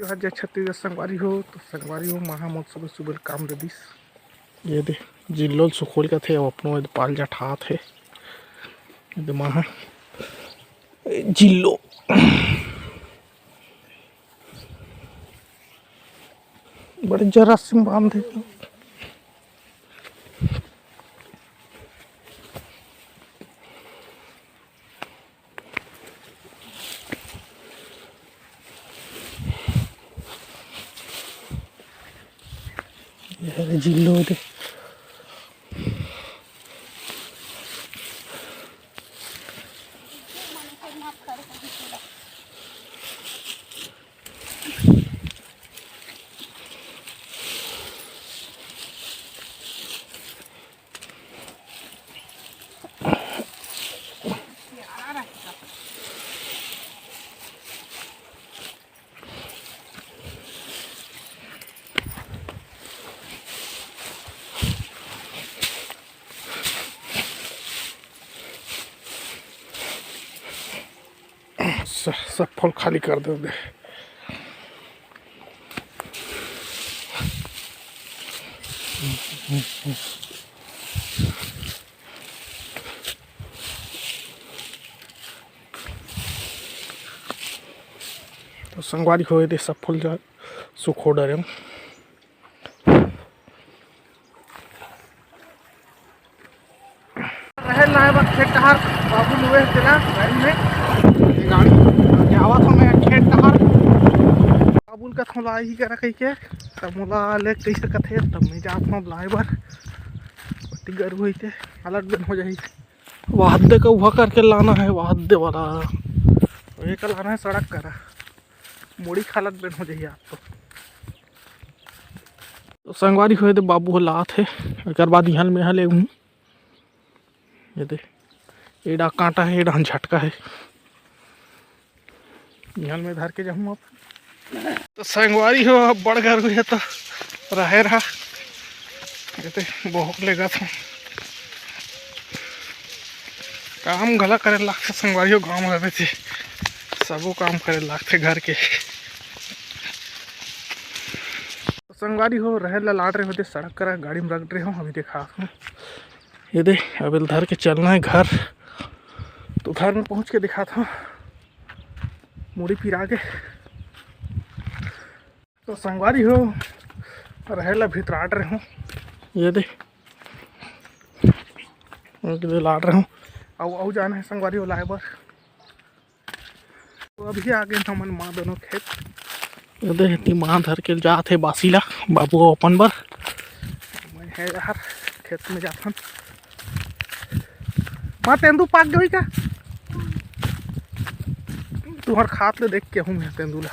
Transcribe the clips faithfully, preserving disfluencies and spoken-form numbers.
राजा छत्तीसगढ़ संगवारी हो, तो संगवारी हो, माँ ह मोला सुबह सुबह काम दे दिस। ये दे, जिल्लो ल सुखोल कथे, अब अपनो ये दे पाल जठात हे। ये दे माँ ह, जिल्लो। बड़े जरा सिंह बांधे। ये जिल्लो दे। स-, सब फल खाली कर दे दे। तो संगवारी हो, ये दे सब फूल ला सुखो डरे हूँ। रहेल लाए बर खेत डहार बाबू लुए हे तेला गाड़ी में, ये गाड़ी के आवत हूँ मैं खेत डहार। बाबू ल कथों ला ही करा कहिके, तब मोला ले कइसे कथे, तब मैं जात हूँ लाए बर। ओती गरू होई ते हालत बन हो जाही। वाहद्दे का उहा करके लाना है, वाहद्दे वाला। ये का लाना है सड़क करा, मोड़ी खालत बन हो जाही आप तो। तो संगवारी हो, ये दे बाबू ह लात हे, एकर बाद इहाँ ले मेहा लेगहूँ। ये दे, एड़ा कांटा हे, एड़ा झटका हे। इहाँ ले मैं धर के जाहूँ अब। तो संगवारी हो, अब बड़ गरू हे तो रहे रहा। ये दे, बोहक लेगत हूँ। काम घला करे लागथे संगवारी हो, गाँव में रहे थे, सबो काम करे लागथे घर के। तो संगवारी हो, रहेल ला लाट रहे होते सड़क करा, गाड़ी में रख रहे हो, अभी देखा हूँ। ये दे, अब एला धर के चलना है घर। तो घर में पहुँच के दिखात हूँ, मुड़ी पिरा के। तो संगवारी हो, रहेल ला भितराट रहे हूँ। ये दे, ये दे लाट रहे हूँ। अउ, अउ जाना है संगवारी हो लाए बर। तो अभी आ गए हमन माँ दोनों खेत। ये दे, एती माँ धर के जात हे बासी ला, बाबू अपन बर। मैं है यार, खेत में जात हन। माँ, तेंदू पाक गई का? तुम्हार खात ले देख के हूँ मैं तेंदू ला।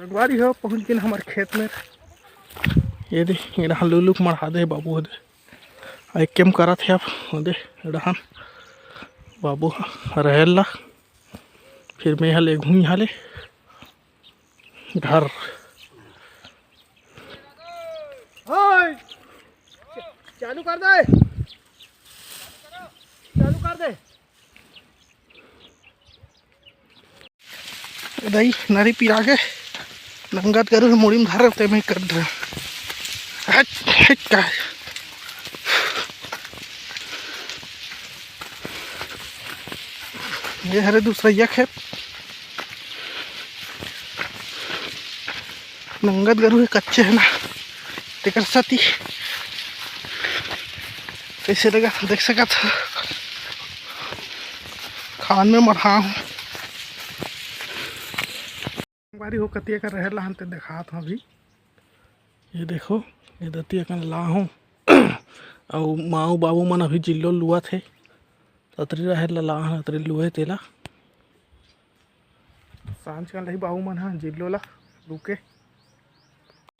संगवारी हो, पहुँच गए हमारे खेत में। ये दे, ये रहा लुलुक मढ़ा दे बाबू दे। आ, एक केम करत हे अब, दे, रहन बाबू ह, रहेल ला, फिर मैं हले घूम हले घर। ओए, चालू कर दे, चालू कर दे। दई नरी पिरा के नंगत गरू ह मुड़ी में धर ते में कर दे। हट, हट का। ये हरे दूसरा ये खेत। नंगत गरू हे, कच्चे हे ना, तेकर सेती कइसे लगा देख सकत ह। खान में मढ़ा हूँ। बारी हो कतिया का रहेल ला हन ते देखात हूँ अभी। ये देखो, ये दतिया कन ला हूँ। अउ माऊ बाबू मन अभी जिल्लो लुआत हे। अतरी रहेल ला ला हन, अतरी लुए तेला। सांझ कन लही बाबू मन ह जिल्लो ला रुके।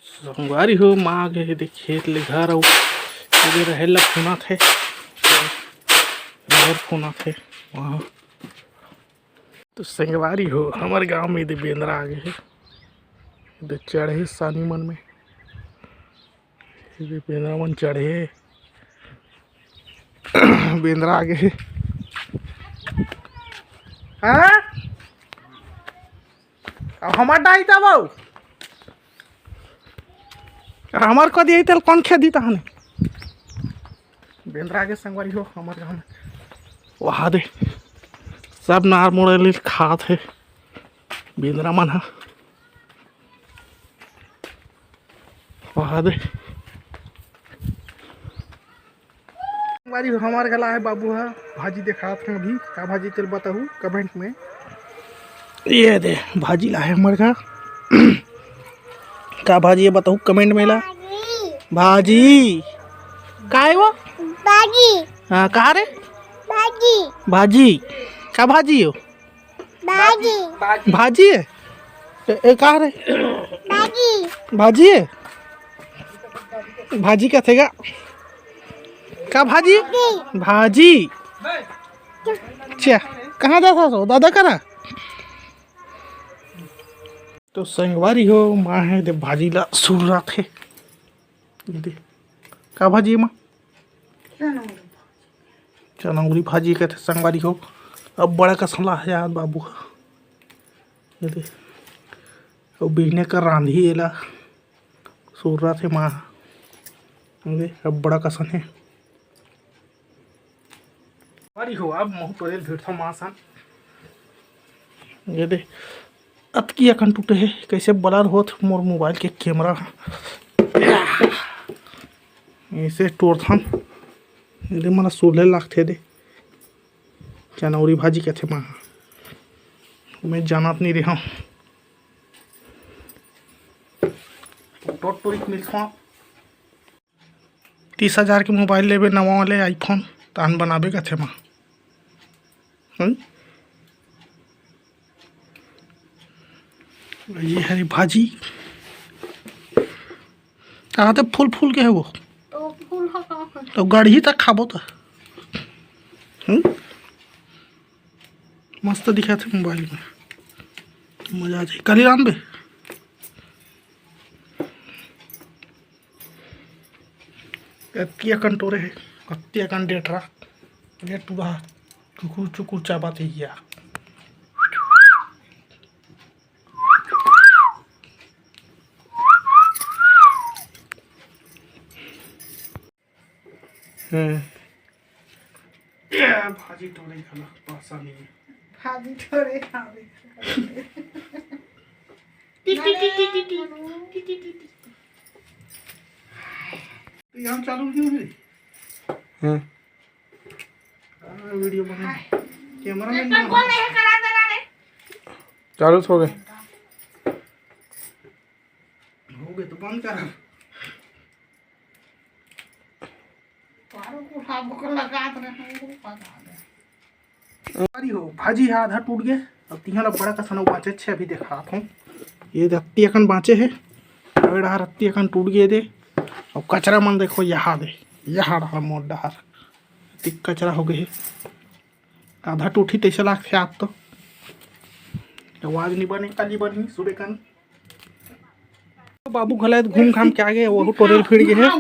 संगवारी हो, माँ गे हे दे खेत ले घर, अउ ये रहेल ला फुनात हे, घर फुनात हे वहाँ। तो संगवारी हो, हमर गांव में ये दे बेंदरा आ गे हे, ये दे चढ़े सानी मन में। ये बेंदरा मन चढ़े, बेंदरा आ गे हे। हाँ? अब हमार डाई तब, हमार कदी आई तेल कौन खेदी तहने? बेंदरा के संगवारी हो, हमार गाँव में वहा दे, सब नार मोड़े लील खात हे बेंदरा मन ह। वहा दे। संगवारी हो, हमार गला हे बाबू ह, भाजी देखात हे अभी। का भाजी तेल बताहू कमेंट में। ये दे भाजी ला हे हमार का। का भाजी हे बताहू कमेंट में ला। भाजी का हे वो? भाजी। हाँ, का रे? भाजी। भाजी। का भाजी हो? भाजी। भाजी हे? ए, ए, का रे? भाजी। भाजी हे? भाजी कथे गा? का भाजी? भाजी। भाजी। अच्छा, कहाँ जात हस ओ? दादा करा। तो संगवारी हो, माँ हे दे भाजी ला सुर्राथे। ये दे। का भाजी हे माँ? चनौरी भाजी कथे संगवारी हो। अब बड़ा कसन ला हे यार बाबू। ये दे। अब बिहने का रांधी एला। सुर्राथे माँ। ये दे, अब बड़ा कसन हे। संगवारी हो, अब महू टोरे ल भिड़थों माँ सन। ये दे, अतकी अकन टूटे हे, कैसे blur होत मोर मोबाइल के कैमरा ह। ऐसे टोरथन, ये दे, मोला सोले लागथे दे। चनौरी भाजी कथे माँ, मैं जानत नहीं रहा। टोट टोरी के मिलथों। तीस हजार के मोबाइल लेबे नवा वाले iPhone, तहन बनाबे कथे माँ। हम्म? ये हरे भाजी। कहाँ ते फूल फूल के हे वो? तो फूल ह का? तो गढ़ही तक खाबो त। हम्म? मस्त दिखत हे मोबाइल में, मजा आ जाही। काली राम बे। अतकी अकन टोरे हे, अतकी अकन डेटरा, डेटुरा, चुकुर चुकुर चाबत हे या। हम्म। ए, भाजी टोरे घला पासा नहीं। भाजी टोरे खावे। T, T, T, T, T, T. T, T, T, T. तो यहाँ चालू क्यों है? हाँ। हाँ, वीडियो बना। कैमरा मैन बना। चालू हो गए। हो गए तो बंद कर। अरे हो, भाजी ह आधा टूट गे। अब तिहा ला बड़ा कसन बाँचे हे, अभी देखात हूँ। ये अत्ती अकन बाँचे हे, अबे डहर अत्ती अकन टूट गे दे। अब कचरा मन देखो, यहाँ दे, यहाँ डहर मोर डहर अत्ती कचरा हो गए हे। आधा टूटी तैसे लागथे आज तो। आवाज नहीं बने, काली बनी सुबह कन। बाबू घला घूम घाम के आ गए, वो टोरेल फिर गए है।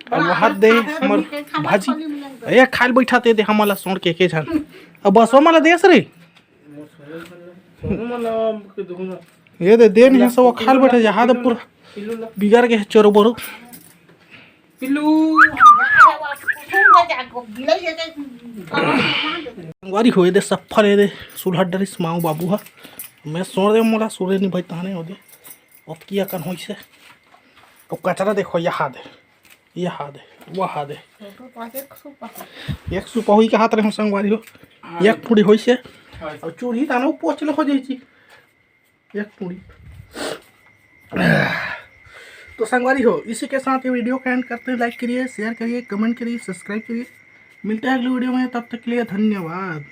अब वहाद दे हमर भाजी, ये खाल बैठा ते दे हमला सोड़ के के झन। अब बस हमला देस रे। ये दे दे नहीं सब खाल बैठा, यहाँ दे पूरा बिगड़ गए चोरो बोरो। पिल्लू। संगवारी हो, ये दे सफल, ये दे सुलह डरिस माऊ बाबू हा। मैं सोड़ दे मोला सुरे नहीं भाई ताने हो दे। ओतकी अकन होइसे। अब कचरा देखो, यहाँ दे, यहाँ दे, वहाँ दे। एक सुपा हुई के हाथ रहे संगवारी हो। एक पूरी होइसे। और चूल्ही ताना पोच ले हो जाई। एक पूरी। तो संगवारी हो, इसी के साथ ये वीडियो का एंड करते हैं। लाइक करिए, शेयर करिए, कमेंट करिए, सब्सक्राइब करिए। मिलते हैं अगली वीडियो में, तब तक के लिए धन्यवाद।